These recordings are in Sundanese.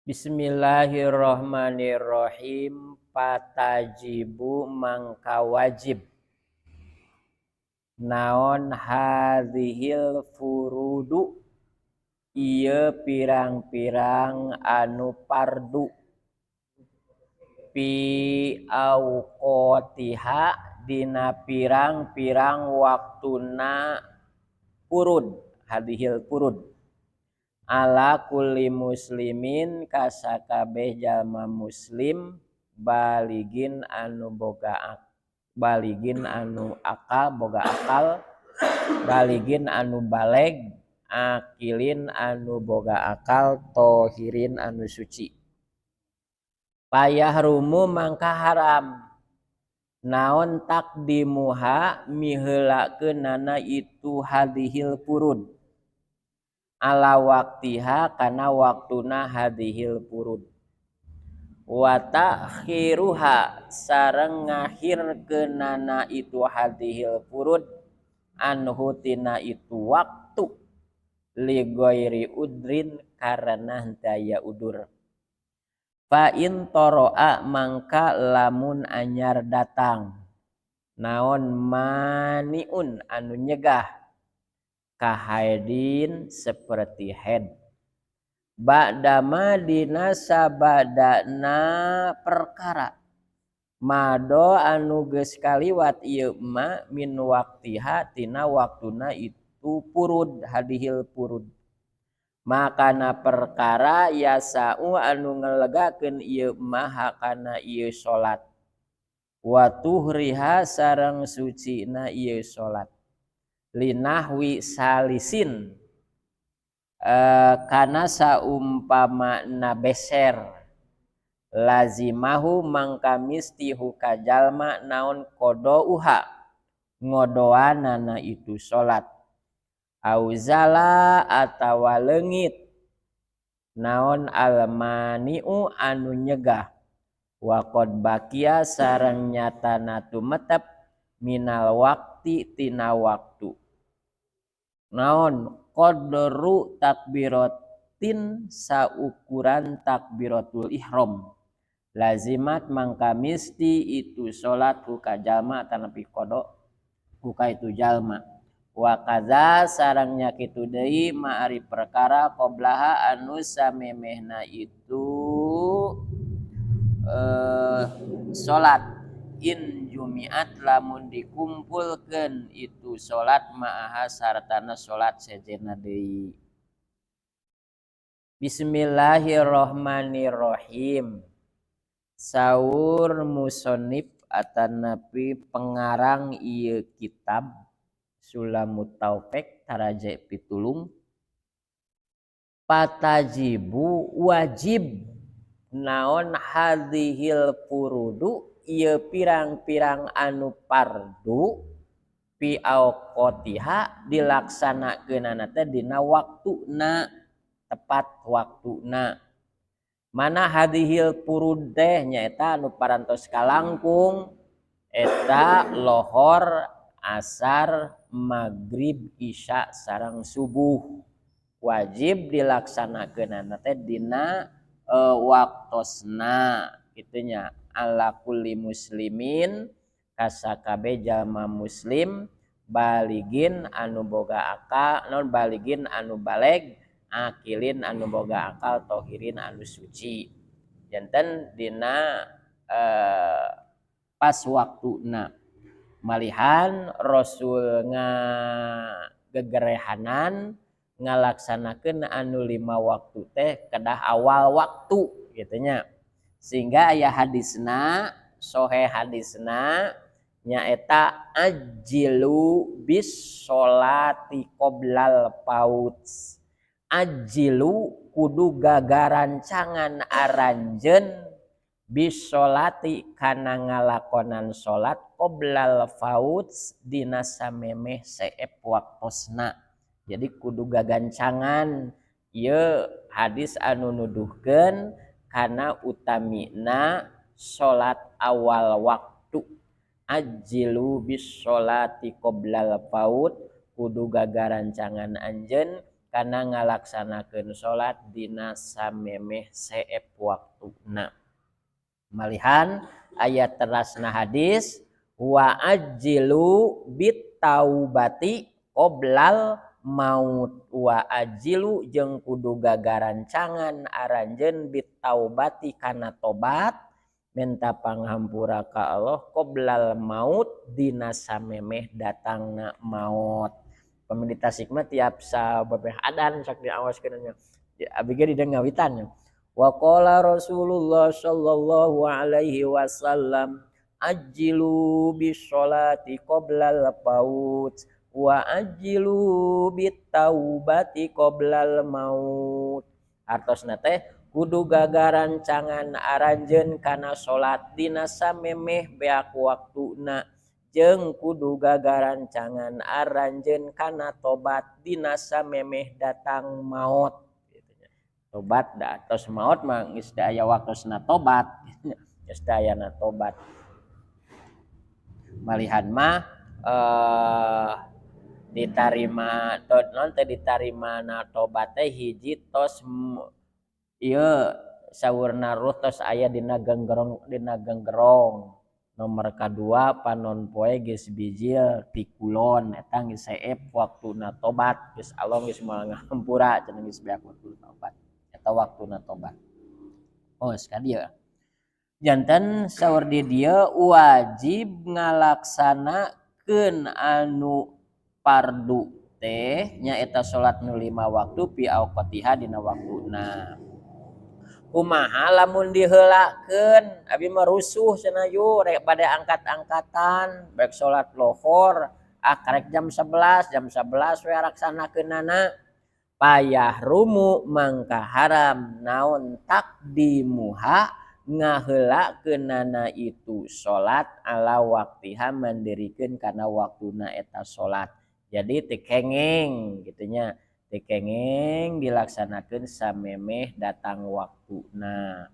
Bismillahirrahmanirrahim. Patajibu mangka wajib naon hadhil furudu ieu pirang-pirang anu pardu pi auqatiha dina pirang-pirang waktuna purud hadhil purud ala kulli muslimin kasakabeh jalma muslim baligin anu boga baligin anu akal boga akal baligin anu baleg akilin anu boga akal tohirin anu suci payahrumu mangka haram naon takdimuha miheulakeunana itu hadhil purud ala waktiha kana waktuna hadhil purud wa ta'khiruha sareng ngakhirkeunana itu hadhil purud anhu tina itu waktu li ghairi udrin karena henteu aya udur fa in toro'a mangka lamun anyar datang naon maniun anu nyegah kahaidin seperti head ba'dama dina sabadana perkara mado anu geus kaliwat ieu ma min waktiha tina waktuna itu purud hadihil purud makana perkara yasa'u anu ngelegakeun ieu ma hakana ieu salat wa tuhriha sareng sucina ieu salat linahwi salisin kana saumpama na beser lazimahu mangka misti huka jalma naon qadauha ngodoanana itu salat auzala atawa leungit naon almaniu anu nyegah wa qad bakia sareng nyatana tumetep minal waqti tina waktu naon qadru takbiratin saukuran takbiratul ihram lazimat mangka misti itu salat ku jalma atanapi qada ku itu jalma wa kadza sareng nya kitu deui ma ari perkara qoblaha anu samemehna itu salat in jumiat lamun dikumpulkeun itu salat ma'aha sartana salat sejenna deui. Bismillahirrahmanirrahim. Saur musonib atanapi pengarang ieu kitab Sulamut Taufik Taraje Pitulung patajibu wajib naon hadhil furudu ieu pirang-pirang anu pardu fi auqatiha dilaksanakeunana teh dina waktuna tepat waktuna mana hadhil furud teh nyaeta anu parantos kalangkung eta lohor asar magrib isya sareng subuh wajib dilaksanakeunana teh dina waktosna kitu nya ala kulli muslimin kasakabe jalma muslim baligin anu boga akal non baligin anu baleg akilin anu boga akal tohirin anu suci janten dina pas waktuna malihan Rasul ngagegerehanan ngalaksanakeun anu 5 waktu teh kedah awal waktu kitu nya sehingga aya hadisna sohe hadisna nyaeta ajilu bis sholati qoblal faut ajilu kudu gagarancangan aranjeun bis sholati kana ngalakonan salat qoblal faut dina samemeh seep waktosna. Jadi kudu gagancangan ieu hadis anu nuduhkeun kana utamina salat awal waktu ajilu bis sholati qoblal faut kudu gagarancangan anjeun kana ngalaksanakeun salat dina samemeh seep waktuna. Malihan ayat terasna hadis wa ajjilu bit taubati qoblal maut wa ajilu jeung kudu gagarancangan aranjeun bit taubati kana tobat minta panghampura ka Allah qoblal maut dina samemeh datangna maut. Pami di Tasik mah tiap sababeh adan sok diawaskeun nya. Abi ge di ngawitan. Wa qala Rasulullah sallallahu alaihi wasallam ajilu bis sholati qoblal maut wa ajilu bit taubati qoblal maut. Artosna teh kudu gagarancangan aranjeun kana salat dina samemeh beak waktuna jeung kudu gagarancangan aranjeun kana tobat dina samemeh datang maut. Tobat da tos maut mah geus da aya waktosna tobat, geus da ayana tobat. Malihan mah ditarima non teh ditarima na tobat teh hiji tos ieu saurna ruh tos aya dina genggerong, dina genggerong. Nomor kadua panon poe geus bijil ti kulon eta geus seep waktuna tobat, geus Allah geus moal ngahampura cenah geus beak waktu tobat. Eta waktuna tobat. Oh, ka dieu. Janten saur di dieu wajib ngalaksanakeun anu fardu teh nyaeta salat nu 5 waktu fi auqatiha dina waktuna. Kumaha lamun diheulakeun abi mah rusuh cenah yu rek bade angkat-angkatan baik salat lohor ah karek jam 11, jam 11 we laksanakeunana. Payahrumu mangka haram naon takdimuha ngaheulakeunana itu salat ala waktiha mandirikeun kana waktuna eta salat. Jadi teu kengeng kitu nya, teu kengeng dilaksanakeun samemeh datang waktuna.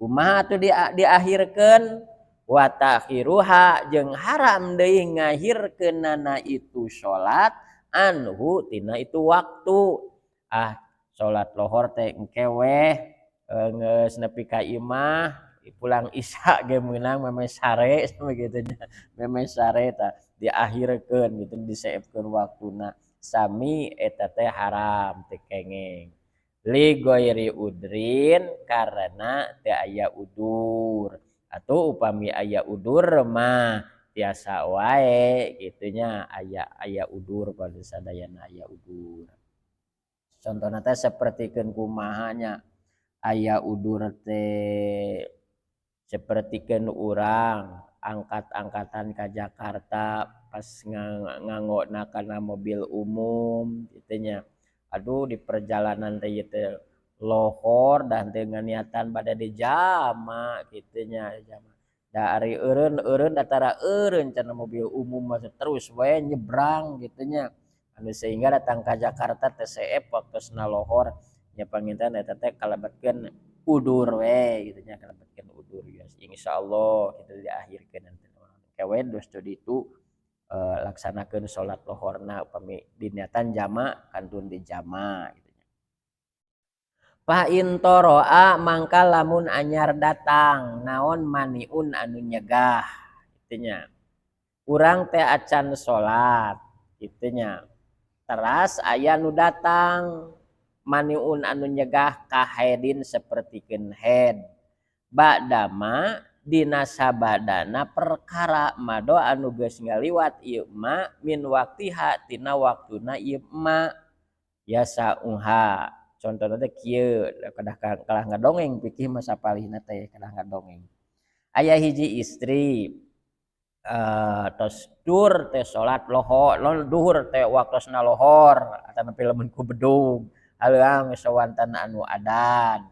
Kumaha atuh diakhirkeun wa ta'khiruha jeung haram deui ngahirkeunana itu salat anhu tina itu waktu. Ah salat lohor teh engke weh geus nepi ka imah pulang isya ge meunang memeh sare begitu nya, memeh sare tah diakhirkeun gitu diseepkeun waktuna sami eta teh haram teu kengeng. Li ghairi udrin karena teu aya udur. Atau upami aya udur mah tiasa wae kitu nya, aya udur pada sadayana aya udur. Contohna teh sapertikeun kumaha nya aya udur teh sapertikeun urang angkat-angkatan ka Jakarta pas nganggona kana mobil umum kitu nya. Aduh di perjalanan teh ieu teh lohor dan teu nganiatan bade dijama kitu nya, jama. Da ari eureun-eureun datara eureun cenah mobil umum mah terus we nyebrang kitu nya. Anu sehingga datang ka Jakarta teh seep waktosna lohor nya panginten eta teh kalebetkeun udur we kitu nya, kalebetkeun udur ya. Insyaallah kitu diakhirkeun nanti. Kewe dos di ditu laksanakeun salat lohorna upami diniatan jama kantun dijama kitu nya. Fa in toroa mangka lamun anyar datang naon maniun anu nyegah kitu nya. Urang teh acan salat kitu nya. Teras aya nu datang maniun anu nyegah kahedin sapertikeun head. Ba'dama dina sabadana perkara mado anu geus ngaliwat ieu ma min waktiha tina waktuna ieu ma yasauha. Contohna teh kieu kedah kalah ngadongeng pikir mah sapalihna teh kedah ngadongeng. Aya hiji istri tos dur teh salat lohor, duhur teh waktosna lohor atanapi lamun ku bedug aleuang sawantan anu adan.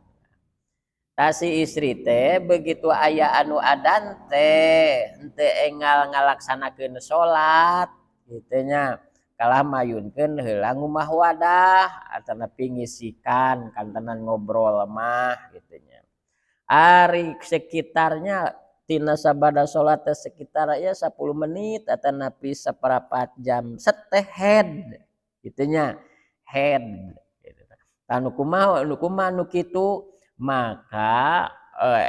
Tah si istri teh begitu aya anu adan teh henteu enggal ngalaksanakeun salat kitu nya. Kalah mayunkeun heula ngumah wadah atanapi ngisikan kantenan ngobrol mah kitu nya. Ari sekitarnya tina sabada salat teh sekitar ya 10 menit atanapi saparapat jam seteh head kitu nya. head gitu. Tah nu kumaha nu kumaha nu kitu maka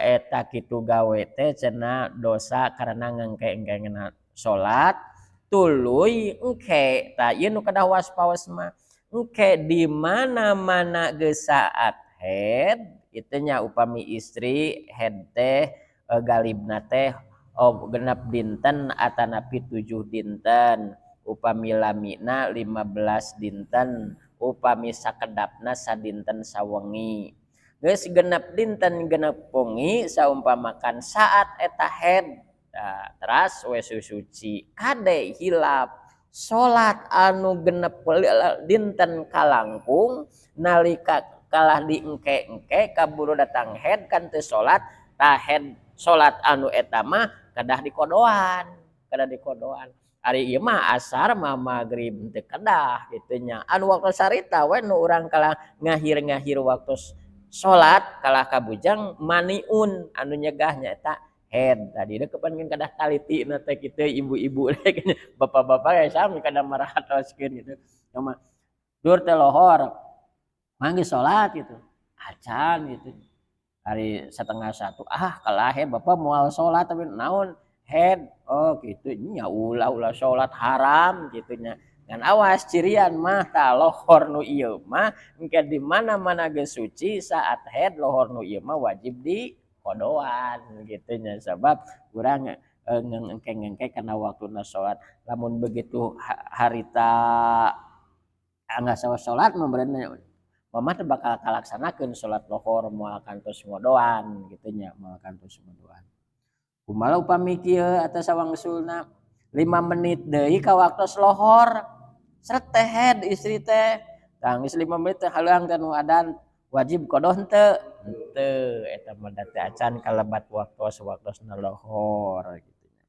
eta kitu gawe teh cenah dosa karena ngengke-engkena salat tuluy engke. Tah ieu nu kedah waspaos mah engke di mana-mana geus saat head kitu nya upami istri head teh galibna teh 6 dinten atanapi 7 dinten, upami lamina 15 dinten, upami sakedapna sadinten sawengi. Geus 6 dinten 6 wengi saumpamakan saat eta head nah, teras we susuci kade hilap salat anu 6 dinten kalangkung nalika kalah diengke-engke kaburu datang head kan teu salat tah head salat anu eta mah kedah dikodoan, kedah dikodoan. Ari ieu mah asar mah magrib teu kedah kitu nya. Anu waktu sarita we nu urang kalah ngahir-ngahir waktu salat kalah kabujang maniun anu nyegah nyaeta head. Tadi deui kapan kedah taliti na teh kitu ibu-ibu bapak-bapak ya sami kada marahatoskeun gitu. Cuma dur teh lohor mangge salat gitu. Acan gitu. Hari 12:30 ah kalah head bapak moal salat tapi naon head oh gitu nya ulah-ulah salat haram gitu nya. Ngan awas cirian mah tah lohor nu ieu mah engke di mana-mana geus suci saat head lohor nu ieu mah wajib di kodoan gitu nya sebab urang ngengke-ngengke kana waktuna salat. Lamun begitu harita angga salat mah benerna mama teh bakal kalaksanakeun salat lohor moal kantos ngodoan gitu nya moal kantos ngodoan. Kumaha upami kieu atawa sawangsulna 5 menit deui ka waktos lohor seret teh head istri teh tah geus 5 menit teh haleuang teh nu adan wajib kodo henteu henteu eta mah da teu acan kalebat waktos waktosna lohor gitu nya.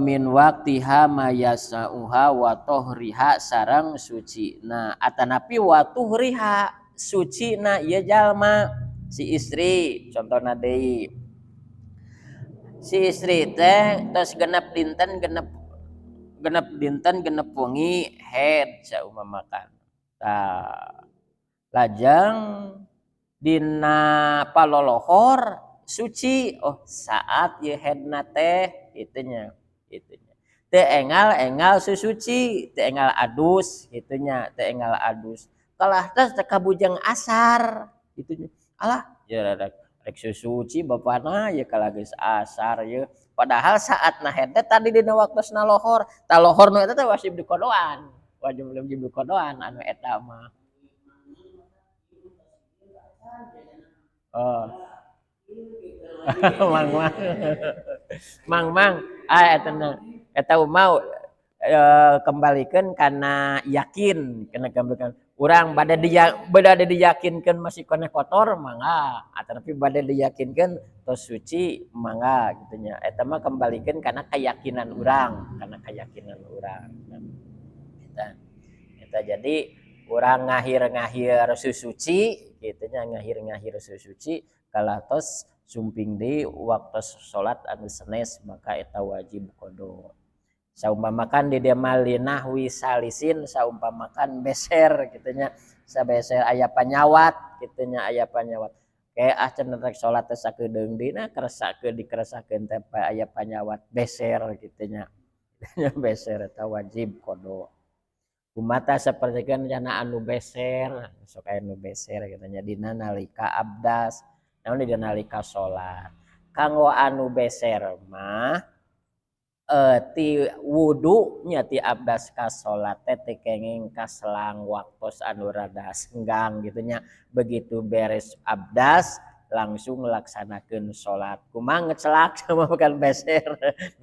Min waqtiha ma yasauha wa tohriha sareng sucina atanapi wa tuhriha sucina ieu jalma si istri contohna deui si istri teh tos 6 dinten 6 dinten 6 wengi head saumpamakan tah lajeng dina palolohor suci oh saat ieu headna teh itunya itunya teu engal-engal susuci teu engal adus itunya teu engal adus kalah teh teu kabujeng asar itunya alah ya rek susuci bapana ya kalah geus asar ye padahal saatna head teh tadi dina waktosna lohor tah lohor nu eta teh wajib dikodoan wajib dikodoan anu eta mah oh mang mang mang mang ah eta na eta mau kembalikan karena yakin kena kembalikan urang bade diyakinkan masih kena kotor mangga tapi bade diyakinkan tos suci mangga gitu nya eta mah kembalikan karena keyakinan urang karena keyakinan urang eta eta jadi urang ngahir-ngahir susuci gitu nya ngahir-ngahir susuci kalah tos sumping deui waktu salat anu senes maka eta wajib qada. Saumpamakan di dieu mah linahwi salisin saumpamakan beser kitu nya sabeser aya panyawat kitu nya aya panyawat. Kayak ah cenah rek salat teh sakedeung deui na keresakeun dikeresakeun teh aya panyawat beser kitu nya. Beser eta wajib qada. Kumata sapertikeun cenah anu beser sok aya nu beser kitu nya dina nalika abdas naon dina nalika salat. Kanggo anu beser mah ti wudu nya ti abdas ka salat teh teu kenging kaselang waktos anu rada senggang gitu nya. Begitu beres abdas langsung laksanakeun salat. Kumaha ngecelak sama bukan beser.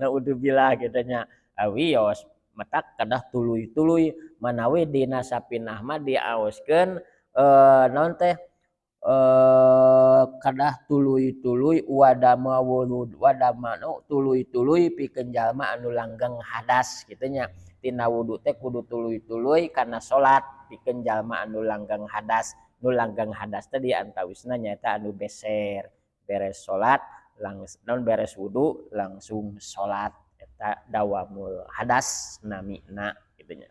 Naudzubillah gitu nya. Awios matak kedah tuluy-tuluy manawi dina sapinah mah diaoskeun naon teh kedah tuluy-tuluy wadama wulud wadama nu tuluy-tuluy pikeun jalma anu langgeng hadas kitu nya. Tina wudu teh kudu tuluy-tuluy kana salat pikeun jalma anu langgeng hadas. Nu langgeng hadas teh diantawisna nyaeta anu beser. Beres salat langsung non beres wudu langsung salat eta dawamul hadas namina kitu nya.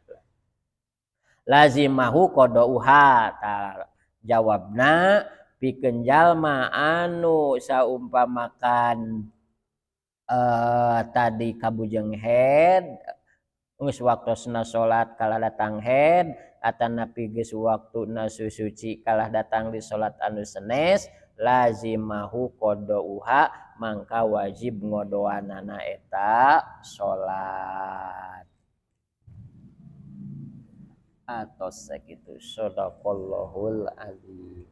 Lazimahu qada'uha. Tah, jawabna pikeun jalma anu saumpamakan tadi kabujeng haid, geus waktosna salat kalah datang haid, atanapi geus waktuna susuci kalah datang di salat anu senes, lazimahu qada'uha, mangka wajib ngodoanana eta salat. Atos sakitu, sadaqallahul azim.